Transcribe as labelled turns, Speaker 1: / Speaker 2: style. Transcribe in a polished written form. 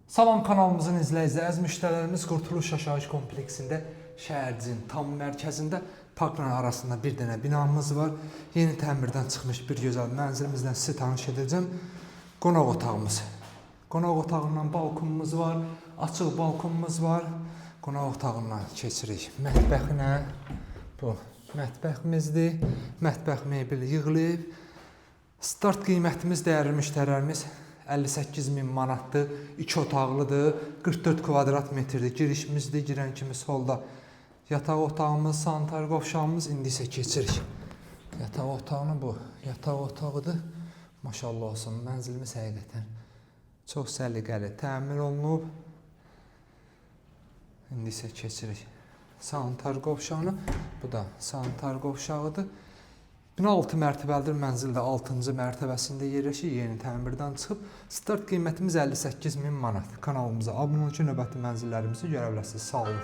Speaker 1: Salam kanalımızın izləyicisi, əziz müştərilərimiz, Qurtuluş Yaşayış Kompleksində şəhərcinin tam mərkəzində parkla arasında bir dənə binamız var. Yeni təmirdən çıxmış bir gözəl mənzilimizlə sizi tanış edəcəm. Qonaq otağımız. Qonaq otağından balkonumuz var, açıq balkonumuz var. Qonaq otağından keçirik mətbəxinə. Bu mətbəximizdir. Mətbəx mebeli yığılıb. Start qiymətimiz, dəyərli müştərilərimiz, 58 min manatdır. 2 otaqlıdır. 44 kvadrat metrdir. Girişimizdir. Girən kimi solda yataq otağımız, sanitar qovşağımız. İndi isə keçirik yataq otağına, bu yataq otağıdır. Maşallah olsun. Mənzilimiz həqiqətən çox səliqəli təmir olunub. İndi isə keçirik sanitar qovşağına. Bu da sanitar qovşağıdır. Bina 6 mərtəbəlidir. Mənzil də 6-cı mərtəbəsində yerləşir. Yeni təmirdən çıxıb. Start qiymətimiz 58 min manat. Kanalımıza abunə olun ki, növbəti mənzillərimizi görə biləsiniz. Sağ olun.